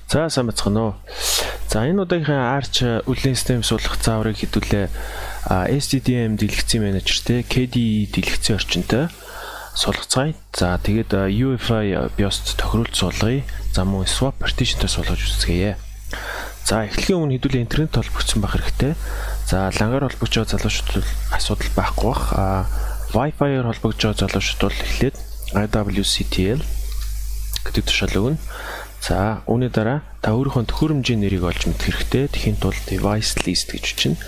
За, сайн байцгаана уу. За, энэ удаагийнхын Arch үйлдлийн систем суулгах зааврыг хэдүүлээ SDDM дэлгэцийн менежертэй, KDE дэлгэцийн орчинтой суулгацгаая. За, тэгээд UEFI BIOS тохируулж суулгая. За, мөн swap partition-тай суулгаж үзцгээе. За, эхлэхийн өмнө хэдүүлээ интернет холбогдсон байх хэрэгтэй. За, LAN-гаар холбогдож байгаа залуучууд бол асуудал байхгүй бах. Wi-Fi-аар холбогдож байгаа залуучууд бол эхлээд IWCTL гэдэг тушаал өгнө. За, үүний дараа та өөрийнхөө төхөөрөмжийн нэрийг олж мэдэх хэрэгтэй. Тэгэхийн тулд device list гэж бичнэ.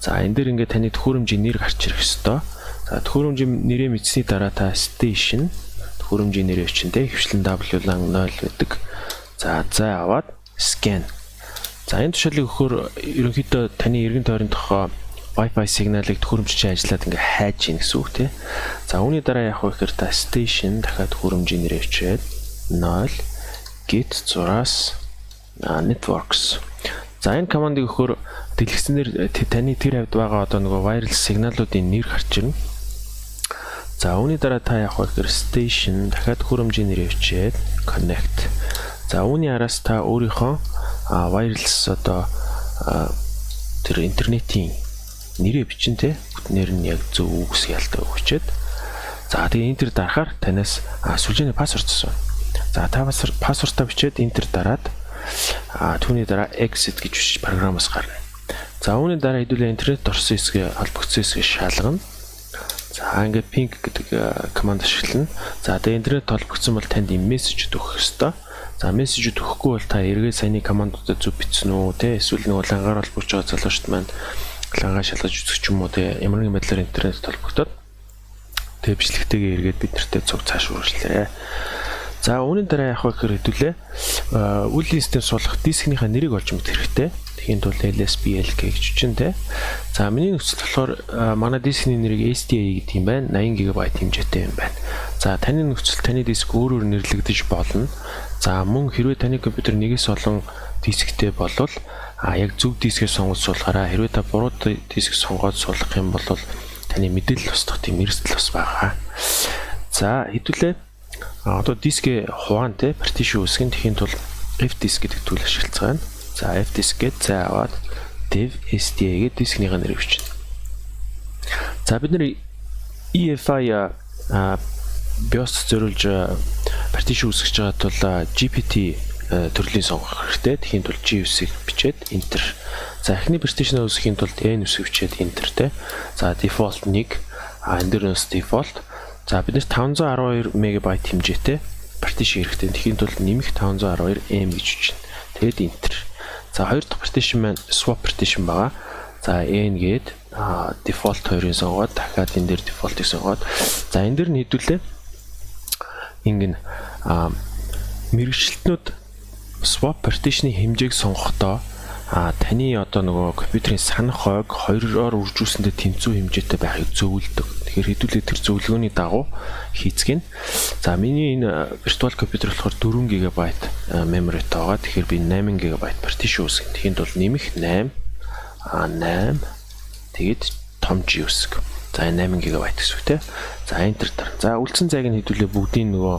За, энэ дээр ингээд таны төхөөрөмжийн нэр гарч ирэх ёстой. За, төхөөрөмжийн нэрээ мэдсэний дараа та station төхөөрөмжийн нэрээ бичнэ, те. Ихэвчлэн WLAN 0 байдаг. За, зай аваад scan. За, энэ тушаалыг өгөхөөр ерөнхийдөө таны эргэн тойрондох Wi-Fi сигналыг төхөөрөмж чинь ажиллаад ингээ хайж ийн гэсэн үг, те. За, үүний дараа яах вэ гэхээр та station дахиад төхөөрөмжийн нэрээ бичээд 0 get зураас networks. За, энэ командыг өгөхөөр дэлгэцнээр таны тэр хавьд байгаа одоо нөгөө wireless сигналуудын нэр гарч ирнэ. За, үүний дараа та яах вэ гэхээр station дахиад төхөөрөмжийн нэрээ бичээд connect. За, үүний араас та өөрийнхөө wireless одоо тэр интернетийн нэрээ бичин, те, бүтнээр нь яг зөв үгс ялтаа өгчээд, за, тэгээ enter дарахаар танаас сүлжээний password асууна. За, та бас password-аа бичээд enter дараад, түүний дараа exit гэж бичиж програмаас гарна. За, үүний дараа хэдүүлээ интернет орсон хэсгээ, холбогдсон хэсгээ шалгана. За, ингээд ping гэдэг команд ашиглана. За, тэгээ интернет холбогдсон бол танд юм мессеж өгөх ёстой. За, мессеж өгөхгүй бол та эргээд саяны командуудаа зөв бичсэн үү, те, эсвэл нөгөө LAN-гаар холбогдож байгаа залуучууд маань LAN-гаа шалгаж үзэх ч юм уу, те, ямар нэгэн байдлаар интернет холбогдоод, тэгээ бичлэгтэйгээ эргээд бид нартэй цуг цааш үргэлжлээ. За, үүний дараа яах вэ гэхээр хэдүүлээ үйлдлийн систем суулгах дискнийхаа нэрийг олж мэдэх хэрэгтэй. Тэгэхийн тулд LSBLK гэж чинь, те. За, миний нөхцөл болохоор манай дискний нэрийг SDA гэдэг юм байна. 80 ГБ хэмжээтэй юм байна. За, таны нөхцөл, таны диск өөр өөр нэрлэгдэж болно. За, мөн хэрвээ таны компьютер нэгээс олон дисктэй болвол яг зөв дискээ сонгож суулгаарай. Хэрвээ та буруу диск сонгоод суулгах юм бол таны мэдээлэл устгах тийм эрсдэл бас байгаа. За, хэдүүлээ одоо дискээ хуваан, те, partition үүсгэн. Тэгэхийн тулд fdisk гэдэг tool ашиглацгаана. За, fdisk гээд зай аваад dev sda гээд дискнийхээ нэрийг бичнэ. За, бид нэр EFI BIOS зориулж partition үүсгэж байгаа тул GPT төрлийн сонгох хэрэгтэй. Тэгэхийн тулд G9-ийг бичээд enter. За, эхний partition үүсгэхийн тулд N9 бичээд enter, те. За, default 1, энэ дээр нь default. За, бид нэр 512 МБ хэмжээтэй partition хэрэгтэй. Тэгэхийн тулд нэмэх 512 M гэж бичнэ. Тэгээд enter. За, хоёр дахь partition маань swap partition байгаа. За, N гээд default 2-ыг сонгоод, дахиад энэ дээр default-ыг сонгоод, за, энэ дээр нь хэдүүлээ ингэн мэргэжилтнүүд swap partition-ы хэмжээг сонгохдоо таны одоо нөгөө компьютерийн санах ойг хоёроор үржүүлсэндээ тэнцүү хэмжээтэй байхыг зөвлөдөг. Тэгэхээр хэдүүлээ тэр зөвлөгөөний дагуу хийцгэн. За, миний энэ virtual компьютер болохоор 4 ГБ memory байгаа. Тэгэхээр би 8 ГБ partition үүсгэн. Тэгэхийн тулд нэмэх 8 8, тэгээд том G үсэг. За, энэ 8 ГБ гэсэн үг, те. За, enter дар. За, үлдсэн зайг нь хэдүүлээ бүгдийн нөгөө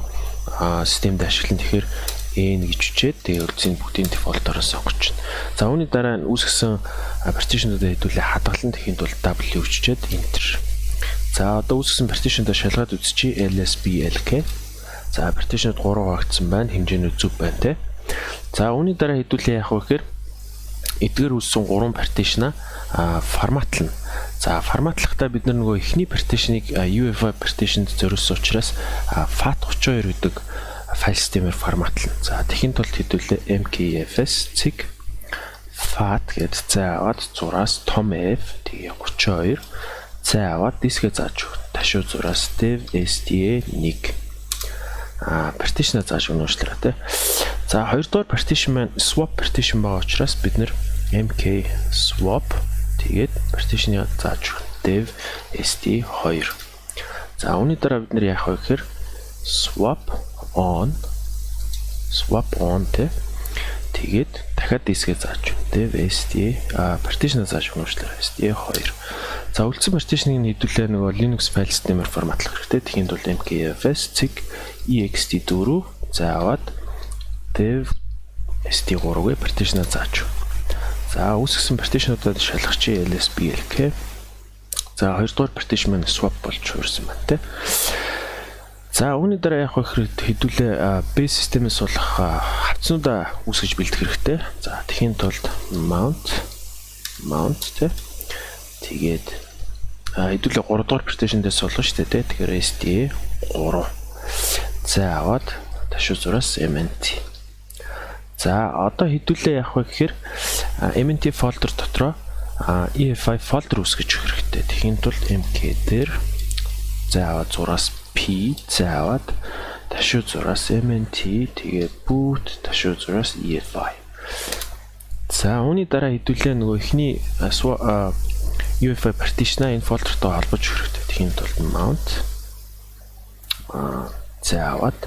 системд ашиглан. Тэгэхээр N гэж бичээд, тэгээ үлдсэн бүгдийн default-ороо сонгоч. За, үүний дараа үүсгэсэн partition-уудаа хэдүүлээ хадгалан. Тэгэхийн тулд W бичээд enter. За, одоо үүсгэсэн partition-доо шалгаад үзчихье. LSBLK. За, partition-ууд 3 хуваагдсан байна. Хэмжээнүүд зөв байна, те. За, үүний дараа хэдүүлээ яах вэ гэхээр эдгээр үүссэн 3 partition-а форматлна. За, форматлахдаа бид нар нөгөө эхний partition-ыг UEFI partition-д зориулсан учраас FAT32 гэдэг файл системээр форматлна. За, тэгэхийн тулд хэдүүлээ MKFS цэг FAT гээд зай аваад зураас том F, тэгээ 32, зай аваад дискээ зааж өгнө. Ташуу зураас dev sda 1, partition-а зааж өгнө, уучлаарай, те. За, хоёрдугаар partition маань swap partition байгаа учраас бид нэр mk swap, тэгээд partition-ыг зааж өгнө. Dev sd 2. За, үүний дараа бид нэр яах вэ гэхээр swap on, swap on, те. Тэгээд дахиад дискээ зааж өгнө. Dev sd partition-а зааж өгнө, уучлаарай. Sda 2. За, үлдсэн partition-ыг нь хэдүүлээ нөгөө Linux файл системээр форматлах хэрэгтэй. Тэгэхийн тулд mkfs цэг ext4, за, аваад dev SD3-гээ partition-аа зааж. За, үүсгэсэн partition-уудад шалгachий, LSBLK. За, хоёрдугаар partition маань swap болж хувирсан байна те. За, үүний дараа яг вэ гэхээр хэдүүлээ base системээс суулгах хавтаснуудаа үүсгэж бэлдэх хэрэгтэй. За, тэгэхийн тулд mount те. Тэгээд хэдүүлээ 3 дугаар partition дээр суулгах шүү дээ те. Тэгэхээр SDA 3. За, аваад ташуу зураас MNT. За, одоо хэдүүлээ яах вэ гэхээр MNT folder дотроо EFI folder үүсгэж өгөх хэрэгтэй. Тэгэхийн тулд mkdir за аваад зураас P за аваад ташуу зураас MNT, тэгээд boot ташуу зураас EFI. За, үүний дараа хэдүүлээ нөгөө эхний UEFI partition-а энэ folder той холбож өгөх хэрэгтэй. Тэгэхийн тулд mount за аваад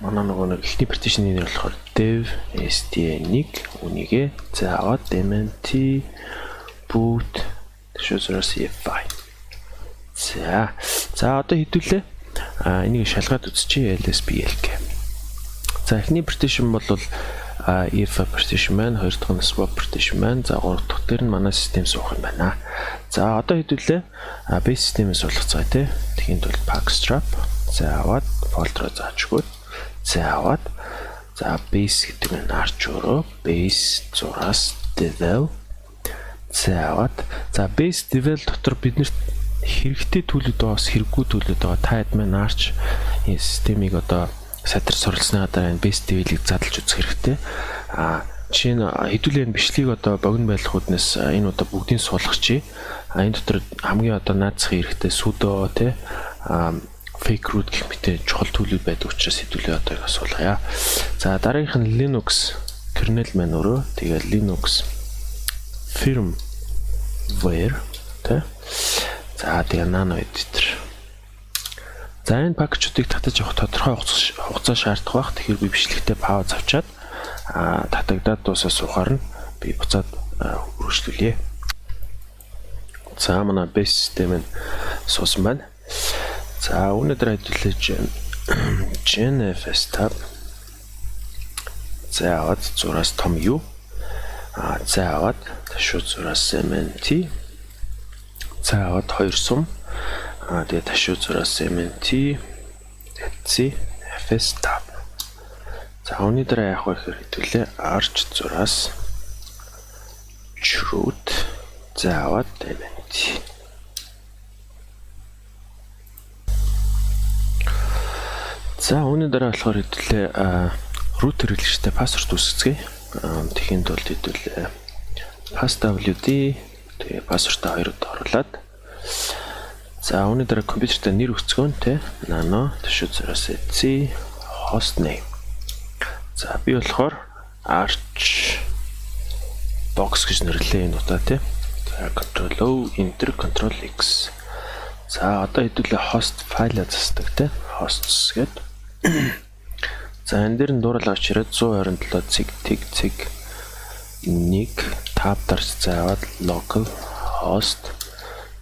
манай нөгөө нэг эхний partition-ы нэр болохоор dev sda1, үнийгээ за аваад mnt boot ташуу зураас EFI. За. За, одоо хэдүүлээ. Энийг шалгаад үзчихье, LSBLK. За, эхний partition бол EFI partition маань, хоёр дахь нь swap partition маань, за, гурав дахь дээр нь манай систем суух юм байна. За, одоо хэдүүлээ base системээс суулгацгаая те. Тэгэхийн тулд pacstrap за аваад folder оо зааж өгөөд, за аваад, за, base гэдэг нь Arch өөрөө base зураас devel, за аваад, за, base devel дотор биднэрт хэрэгтэй tool үүд бас хэрэггүй tool үүд байгаа. Та хэд маань Arch системийг одоо сайтар суралцсныхаа дараа энэ base devel-ийг задлж үзэх хэрэгтэй. Жишээ нь, хэдүүлээ энэ бичлэгийг одоо богино байх үүднээс энэ удаа бүгдийг суулгачих. Энэ дотор хамгийн одоо наацхан хэрэгтэй sudo те, fake root гэх мэт чухал tool үүд байдаг учраас хэдүүлээ одоо их суулгая. За, дараагийнх нь Linux kernel маань өөрөө, тэгээд Linux firmware те. За, тэгээ nano editor. За, энэ package уудыг татаж авах тодорхой хугацаа шаардах байх. Тэгэхээр би бичлэгтээ пауз авчаад татагдаад дуусаа суухаар нь би буцаад үргэлжлүүлье. За, манай base систем нь суусан байна. За, үүний дараа хэдүүлээ genfstab за аваад зураас том U за аваад ташуу зураас MNT за аваад 2 сум тэгээ ташуу зураас MNT etc fstab. За, үүний дараа яах вэ гэхээр хэдүүлээ arch зураас chroot за аваад MNT. За, үүний дараа болохоор хэдүүлээ root хэрэглэгчтэй password үүсгэцгээе. Тэгэхийн тулд хэдүүлээ passwd, тэгээ password-аа хоёр удаа оруулаад, за, үүний дараа компьютерт нэр өгцгөөн те, nano ташуу зураас etc hostname. За, би болохоор arch box гэж нэрлэе энэ удаа те. За, control O, enter, control X. За, одоо хэдүүлээ host файлаа засдаг те. Hosts гээд. За, энэ дээр нь дуурал авч ирээд 127 цэг тэг цэг 1 tab дарж заавал local host.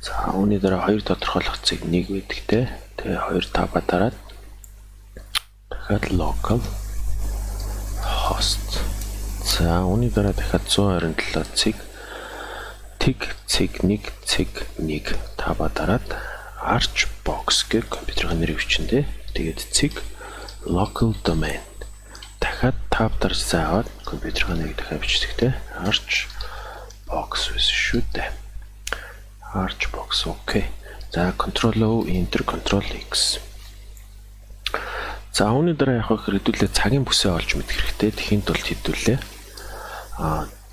За, үүний дараа хоёр тодорхойлох цэг 1 байдаг те. Тэгээ хоёр tab аа дараад дахиад local host. За, үүний дараа дахиад 127 цэг тэг цэг 1 цэг 1 tab аа дараад arch box гэх компьютерийн нэрийг бичнэ те. Тэгээд цэг local domain, дахиад tab дарж заавал компьютерийн нэрийг дахиад бичдэг те. Arch box байсан шүү дээ. Arch box, окей. За, control O, enter, control X. За, үүний дараа яг гэхээр хэдүүлээ цагийн бүсээ олж мэдэх хэрэгтэй. Тэгэхийн тулд хэдүүлээ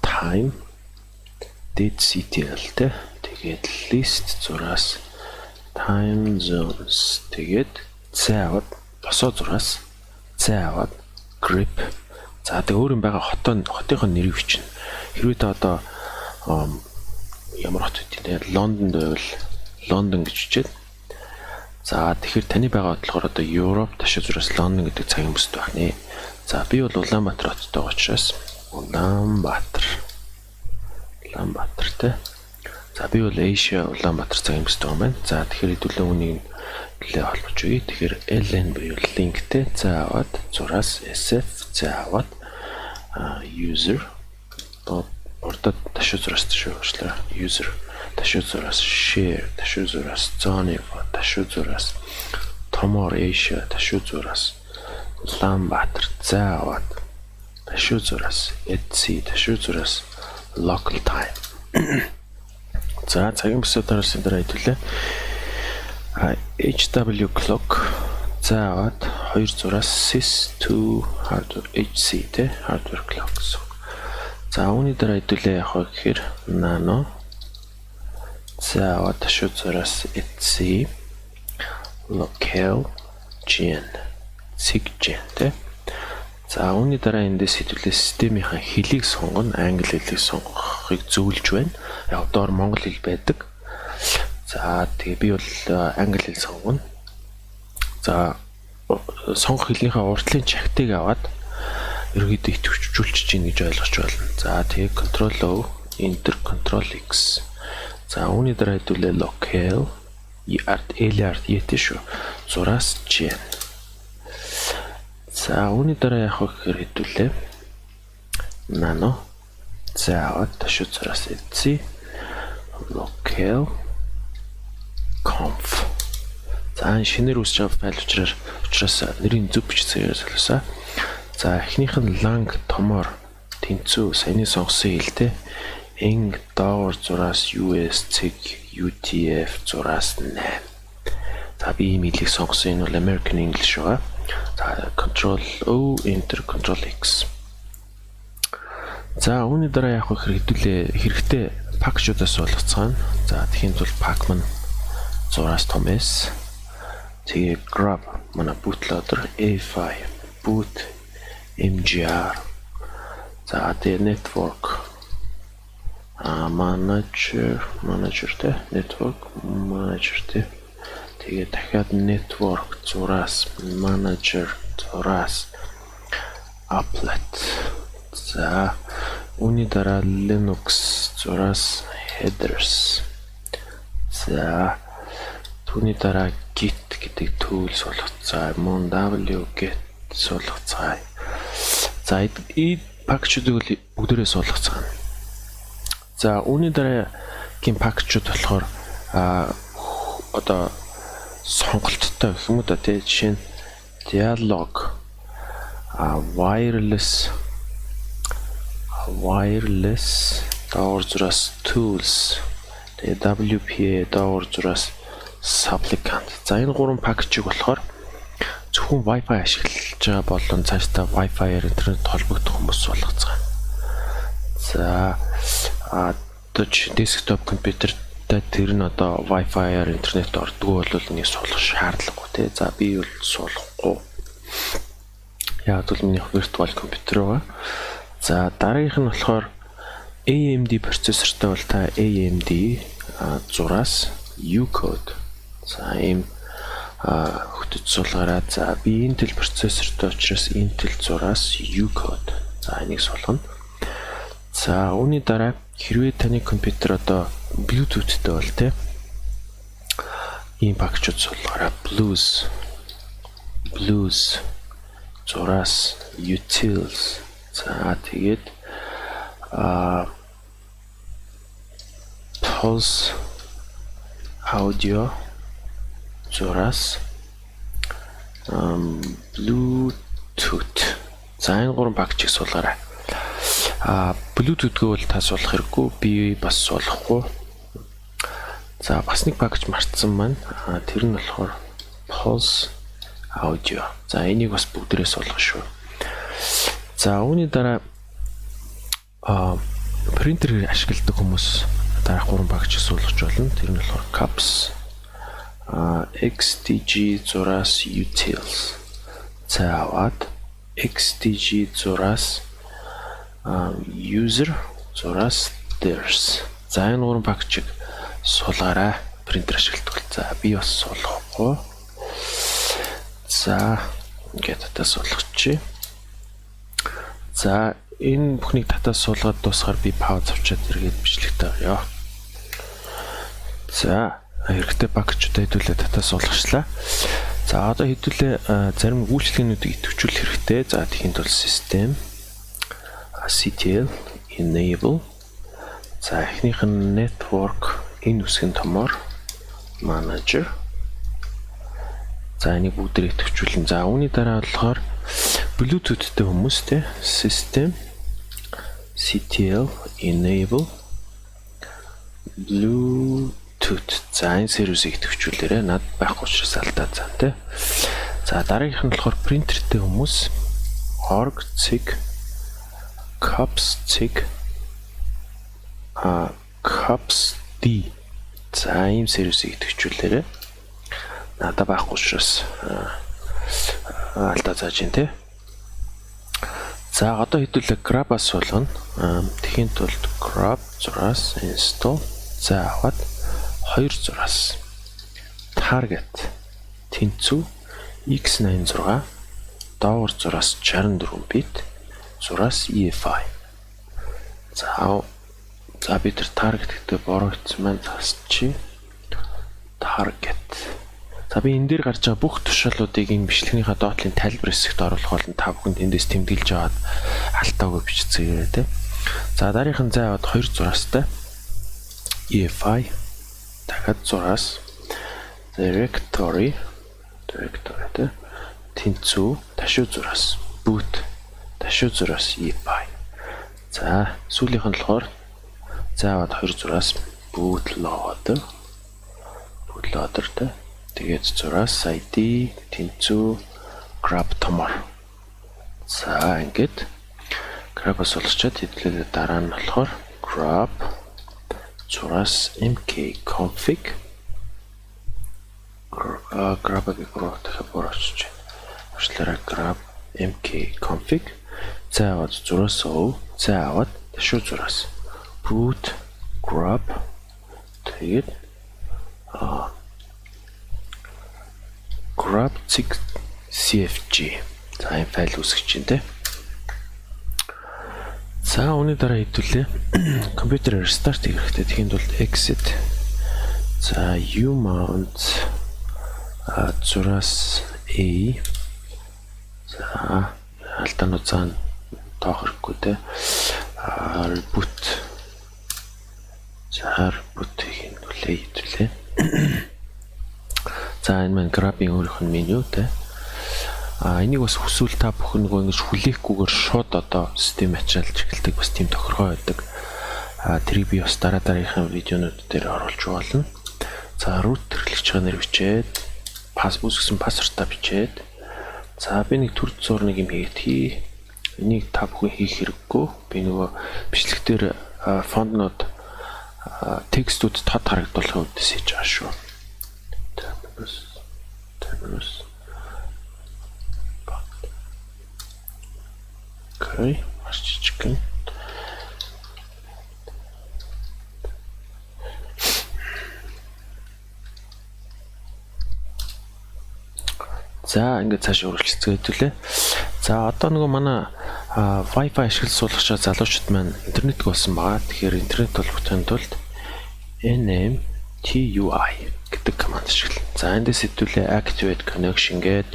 time datectl те. Тэгээд list зураас time zones, тэгээд цай аваад босоо зураас цай аваад grep. За, тэгээ өөр юм байгаа хотоо хотынхоо нэрийг бичнэ. Хэрвээ та одоо ямар хот вэ те, Лондонд байвал Лондон гэж бичээд. За, тэгэхээр таны байгаа болохоор одоо Европ ташуу зураас Лондон гэдэг цагийн бүсд байх нэ. За, би бол Улаанбаатар хоттой учраас Улаанбаатар. Улаанбаатар те. За, би бол Asia Улаанбаатар цагийн бүсд байгаа юм байна. За, тэгэхээр хэдүүлээ үүнийг хэдүүлээ холбож өгье. Тэгэхээр LN буюу link-тэй за аваад зураас SF за аваад user одоо урдад ташуу зураас шүү уучлаарай. User ташуу зураас share ташуу зураас zone ташуу зураас Томор Asia ташуу зураас Улаанбаатар за аваад ташуу зураас etc ташуу зураас local time. За, цагийн бүсээ даруулсан дараа хэдүүлээ HW clock за аваад 2 зураас sys2 hardware HC те, hardware clock гэсэн. За, үүний дараа хэдүүлээ явах вэ гэхээр nano за аваад ташуу зураас etc locale gen цэг gen те. За, үүний дараа эндээс хэдүүлээ системийнхаа хэлийг сонгоно. Англи хэлийг сонгохыг зөвлөж байна. Яг доор монгол хэл байдаг. За, тэгээ би бол англи хэл сонгоно. За, сонгох хэлнийхээ уртлын чагтыг аваад ерөнхийдөө идэвхжүүлчихэж гин гэж ойлгож байна. За, тэгээ Ctrl O, Enter, Ctrl X. За, үүний дараа хэдүүлээ locale ард L ард E шүү. Зураас G. За, үүний дараа яах вэ гэхээр хэдүүлээ nano за аваад ташуу зураас etc locale conf. За, энэ шинээр үүсэж байгаа файл учраас нэрийг зөв бичсэн солиосоо. За, эхнийх нь lang томоор тэнцүү саяны сонгосон хэлтэй eng доогуур зураас US цэг UTF зураас 8. За, би ийм хэлийг сонгосон. Энэ бол American English байгаа. За, Control O, Enter, Control X. За, үүний дараа яах вэ гэхээр хэдүүлээ хэрэгтэй package уудаас суулгацгаана. За, тэгэхийн тулд pacman зураас том S. Тэгээ grub манай bootloader A5 boot mgr. За, тэгээ network manager те, network manager те. Тэгээ дахиад network зураас manager зураас applet. За, үүний дараа Linux зураас headers. За, түүний дараа git гэдэг tool суулгацгаая. Мөн wget суулгацгаая. За, энэ package уудыг бол бүгдээрээ суулгацгаана. За, үүний дараагийн package ууд болохоор одоо сонголттой гэх юм уу да тий, жишээ нь dialog wireless доогуур зураас tools, тэгээ WPA доогуур зураас supplicant. За, энэ гурван package ийг болохоор зөвхөн Wi-Fi ашиглаж байгаа болон цаашдаа Wi-Fi-аар интернет холбогдох хүмүүс суулгацгаана. За, одоо desktop компьютертэй тэр нь одоо Wi-Fi-аар интернет ордгоо бол энийг суулгах шаардлагагүй те. За, би бол суулгахгүй. Яг бол миний virtual компьютер байгаа. За, дараагийнх нь болохоор AMD процессортой бол та AMD зураас ucode. За, ийм хөтөч суулгаараа. За, би Intel процессортой учраас Intel зураас ucode. За, энийг суулгана. За, үүний дараа хэрвээ таны компьютер одоо Bluetooth-тэй бол те, ийм package ууд суулгаараа: Blues Blues зураас utils. За, тэгээд Pulse audio зураас Bluetooth. За, энэ гурван package ийг суулгаарай. Bluetooth-г бол та суулгах хэрэггүй. Би бас суулгахгүй. За, бас нэг package мартсан маань. Тэр нь болохоор Pulse audio. За, энийг бас бүгдээрээ суулгах шүү. За, үүний дараа принтер ашигладаг хүмүүс дараах гурван package суулгах болно. Тэр нь болохоор CUPS XDG зураас utils. За, аваад XDG зураас user зураас dirs. За, энэ гурван package ийг суулгаарай. Принтер ашигладаг. За, би бас суулгахгүй. За, ингээд татаа суулгачих. За, энэ бүхнийг татаа суулгаад дуусахаар би пауз авчиад эргээд бичлэгтээ оръё. За. Хэрэгтэй package уудаа хэдүүлээ татаа суулгачлаа. За, одоо хэдүүлээ зарим үйлчилгээнүүдийг идэвхжүүлэх хэрэгтэй. За, тэгэхийн тулд system CTL enable, за, эхнийх нь network, энэ үсэг нь томоор manager. За, энийг бүгдээр идэвхжүүлэн. За, үүний дараа болохоор Bluetooth-тэй хүмүүс те system CTL enable Bluetooth. За, энэ сервисийг идэвхжүүлээрэй. Над байхгүй учраас алдаа заа те. За, дараагийнх нь болохоор принтертэй хүмүүс org цэг cups цэг cups d. За, ийм сервисийг идэвхжүүлээрэй. Надад байхгүй учраас алдаа зааж байна те. За, одоо хэдүүлээ grub-аас суулгана. Тэгэхийн тулд grub зураас install за аваад 2 зураас target тэнцүү x86 доогуур зураас 64 бит зураас EFI. За, би тэр target гэдэг бороо хийсэн маань засчих. Target. За, би энэ дээр гарч байгаа бүх тушаалуудыг энэ бичлэгнийхаа доотлын тайлбар хэсэгт оруулах болно. Та бүхэн тэндээс тэмдэглэж аваад алтаагүй бичцгээе те. За, дараагийнх нь зай аваад 2 зураастай EFI дахиад зураас directory те тэнцүү ташуу зураас boot ташуу зураас EFI. За, сүүлийнх нь болохоор зай аваад 2 зураас bootloader те. Тэгээд зураас ID тэнцүү grub томор. За, ингээд grub-аас суулгачаад хэдүүлээ дараа нь болохоор grub зураас mkconfig, grub-ыг руу дахиад бор очиж байна. Уучлаарай, grub mkconfig зай аваад зураас o зай аваад ташуу зураас boot grub, тэгээд grub цэг cfg. За, энэ файл үүсгэж чинь те. За, үүний дараа хэдүүлээ компьютер restart хийх хэрэгтэй. Тэгэхийн тулд exit, за, umount зураас a. За, алдаанууд заана тоох хэрэггүй те. Reboot. За, reboot хийх нүлээ хэдүүлээ. За, энэ маань Grub-ийн өөрийнх нь меню те. А энийг бас хүсвэл та бүхэн нөгөө ингэж хүлээхгүйгээр шууд одоо систем ачаалж эхэлдэг бас тийм тохиргоо байдаг. А тэрийг би бас дараа дараагийнхын видеонууд дээр оруулж болно. За, root хэрэглэгч байгаа нэр бичээд, pass үүсгэсэн password аа бичээд, за, би нэг төр зур нэг юм хийгээд хий. Энийг та бүхэн хийх хэрэггүй. Би нөгөө бичлэг дээр font нууд, текстүүд тод харагдуулахын үүднээс хийж байгаа шүү. Terminus, terminus. Окей, маш жижигхэн. За, ингээд цааш үргэлжлэцгээе хэдүүлээ. За, одоо нөгөө манай Wi-Fi ашиглаж суулгаж байгаа залуучууд маань интернетгүй болсон байгаа. Тэгэхээр интернет холбогдохын тулд NMTUI гэдэг команд ашиглана. За, эндээс хэдүүлээ activate connection гээд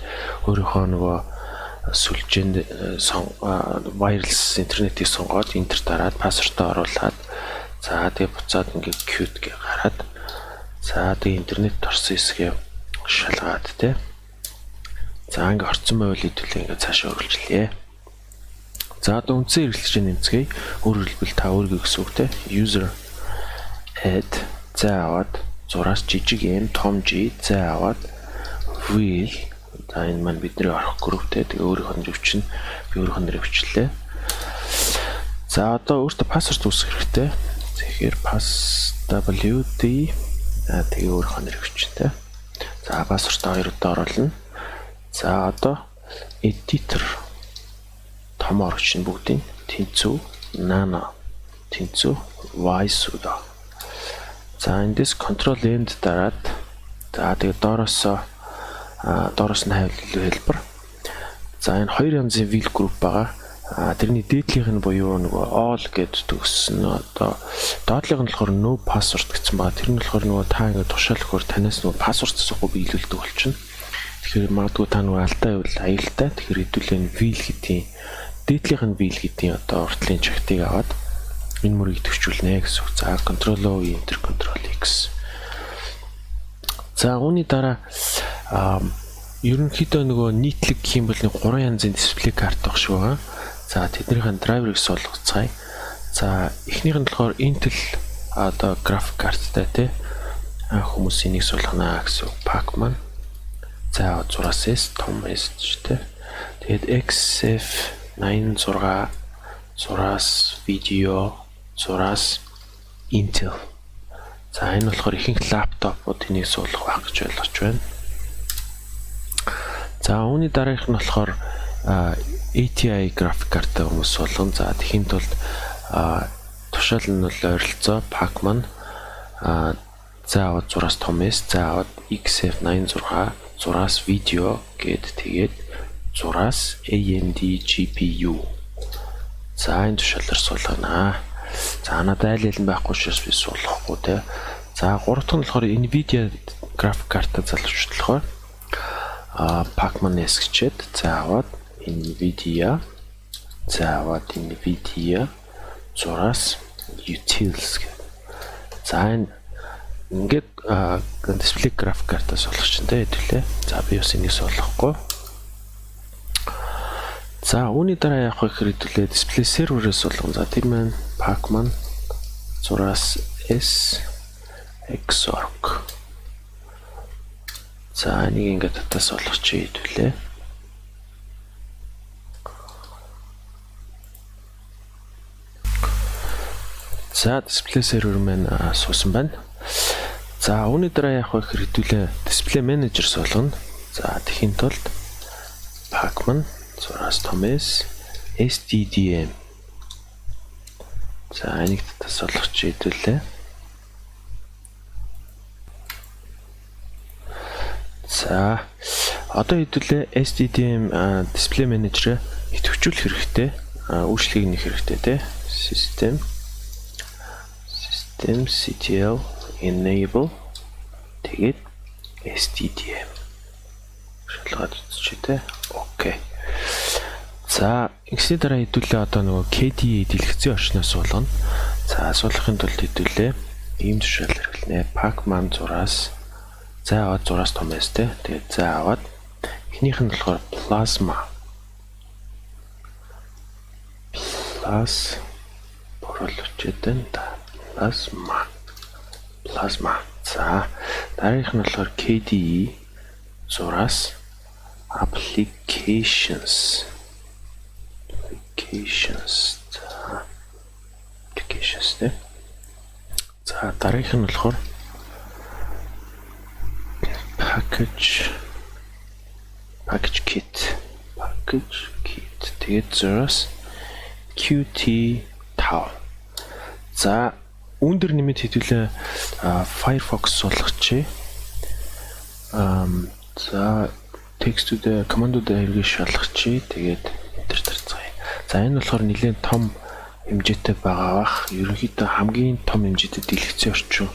өөрийнхөө нөгөө сүлжээнд wireless интернетийг сонгоод enter дараад password оо оруулаад, за, тэгээ буцаад ингээд quit гэ гараад, за, тэгээ интернет орсон хэсгээ шалгаад те. За, ингээ орцсон байвал хэдүүлээ ингээ цаашаа үргэлжлэе. За, одоо үндсэн хэрэглэгчийг нэмцгээе. Өөрөөр хэлбэл та өөрийгөө гэсэн үг те. User add зай аваад зураас жижиг m том G зай аваад wheel. За, энэ маань бидний орох group тэй. Тэгээ өөрийнх нь өвчин, би өөрийнх нь нэрийг бичлээ. За, одоо өөртөө password үүсгэх хэрэгтэй. Тэгэхээр pass wd, тэгээ өөрийнх нь нэрийг бичнэ. За, password хоёр удаа оруулна. За, одоо editor том орогч нь бүгдийн тэнцүү nano тэнцүү visudo. За, эндээс control end дараад, за, тэгээ доороос нь хавь илүү хэлбэр. За, энэ хоёр янзын wheel group байгаа. Тэрний дээдлийнх нь буюу нөгөө all гэж төгссөн. Одоо доотлийнх нь болохоор no password гэсэн байгаа. Тэр нь болохоор нөгөө та ингээд тушаал өгөхөөр танаас нөгөө password асуухгүй биелүүлдэг болчихно. Тэгэхээр магадгүй та нөгөө алдаа байвал аюултай. Тэгэхээр хэдүүлээ wheel гэдгийн дээдлийнх нь wheel гэдгийн одоо уртлын чагтыг аваад энэ мөрийг төвчүүлнэ гэсэн үг. За, Ctrl O, Enter, Ctrl X. За, үүний дараа ерөнхийдөө нөгөө нийтлэг гэх юм бол нэг гурван янзын display карт баг шиг байгаа. За, тэднийхэн драйверыг суулгацгаая. За, эхнийх нь болохоор Intel одоо график карттай тий хүмүүс энийг суулгана гэсэн үг. Pacman. За, зураас S том S ч тий. Тэгээд XF86 зураас видео зураас Intel. За, энэ болохоор ихэнх лаптопууд энийг суулгах байх гэж ойлгож байна. За, үүний дараагийнх нь болохоор ATI график карттай хүмүүс суулгана. За, тэгэхийн тулд тушаал нь бол ойролцоо Pacman за аваад зураас том S, за аваад XF86 зураас видео гээд тэгээд зураас AMD GPU. За, энэ тушаалаар суулгана. За, надад айл айл нь байхгүй учраас би суулгахгүй те. За, гурав дахь нь болохоор Nvidia график карта залуучууд болохоор Pacman S гэчээд за аваад Nvidia, за аваад Nvidia зураас utils гэх. За, энэ ингээд display график карта суулгах чинь те хэдүүлээ. За, би бас энийг суулгахгүй. За, үүний дараа явах гэхээр хэдүүлээ display server-ээс суулгана. За, тэр маань Pacman зураас S Xorg. За, энийг ингээд татаас суулгачих хэдүүлээ. За, display server маань суусан байна. За, үүний дараа яах вэ гэхээр хэдүүлээ display manager суулгана. За, тэгэхийн тулд Pacman зураас том S SDDM. За, энийг татаас суулгачих хэдүүлээ. За, одоо хэдүүлээ SDDM display manager идэвхжүүлэх хэрэгтэй. Үйлчлэгийг нэх хэрэгтэй те. Systemctl enable тэгээд SDDM шалгаад үзчихье те. Окей. За, ингэсний дараа хэдүүлээ одоо нөгөө KDE дэлгэцийн орчноос суулгана. За, суулгахын тулд хэдүүлээ ийм тушаал хэрэглэнэ. Pacman зураас за аваад зураас том S те. Тэгээд за аваад эхнийх нь болохоор plasma. Plus оруулж байна да. Plasma. Plasma. За, дараагийнх нь болохоор KDE зураас applications. Applications. За, applications те. За, дараагийнх нь болохоор package kit, package kit, тэгээд зураас Qt5. За, үүн дээр нэмээд хэдүүлээ Firefox суулгачих. За, текстүүдээ командуудаа хэрэгээ шалгачих. Тэгээд enter дарцгаая. За, энэ болохоор нэлээд том хэмжээтэй байгаа бах. Ерөнхийдөө хамгийн том хэмжээтэй дэлгэцийн орчин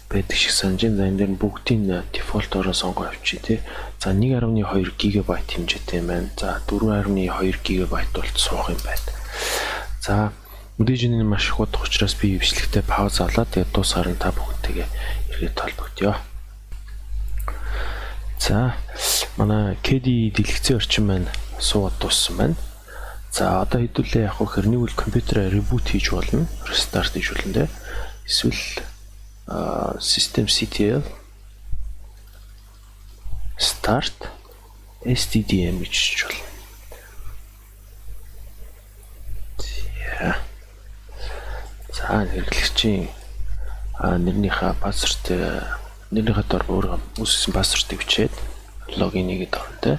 байдаг шиг санаж байна. За, энэ дээр нь бүгдийн default ороо сонгоо авчи тий. За, 1.2 ГБ хэмжээтэй юм байна. За, 4.2 ГБ бол суух юм байна. За, мэдээж энэ маш их удах учраас би бичлэгтээ пауз авлаа. Тэгээд дуусгаар нь та бүхэнтэйгээ эргээд холбогдъё. За, манай KDE дэлгэцийн орчин маань суугаад дууссан байна. За, одоо хэдүүлээ яг гэхээр нэг үл компьютерээ reboot хийж болно, restart хийж болно те. Эсвэл systemctl start SDDM гэж хийж болно. За. За, хэрэглэгчийн нэрнийхээ password, нэрнийхээ дор өөрөө үүсгэсэн password ыг бичээд login хийгээд орно те.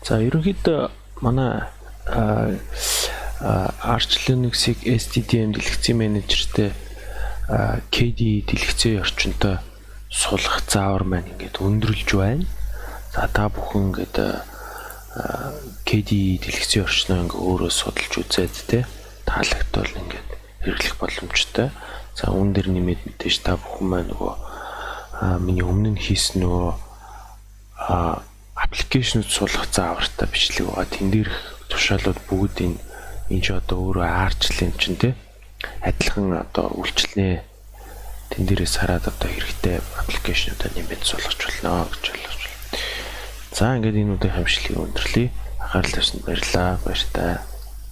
За, ерөнхийдөө манай Arch Linux-ыг SDDM дэлгэцийн менежертэй KDE дэлгэцийн орчинтой суулгах заавар маань ингээд өндөрлж байна. За, та бүхэн ингээд KDE дэлгэцийн орчноо ингээ өөрөө судалж үзээд, те, таалагдвал ингээд хэрэглэх боломжтой. За, үүн дээр нэмээд мэдээж та бүхэн маань нөгөө миний өмнө нь хийсэн нөгөө application үүд суулгах заавартай бичлэг байгаа. Тэн дээрх тушаалууд бүгд энэ ч одоо өөрөө Arch л юм чинь, те, адилхан одоо үйлчилнэ. Тэн дээрээс хараад одоо хэрэгтэй application уудаа нэмээд суулгах болно гэж ойлгож байна. За, ингээд энэ удаагийн бичлэгийг өндөрлөе. Анхаарал тавьсанд баярлалаа. Баяртай.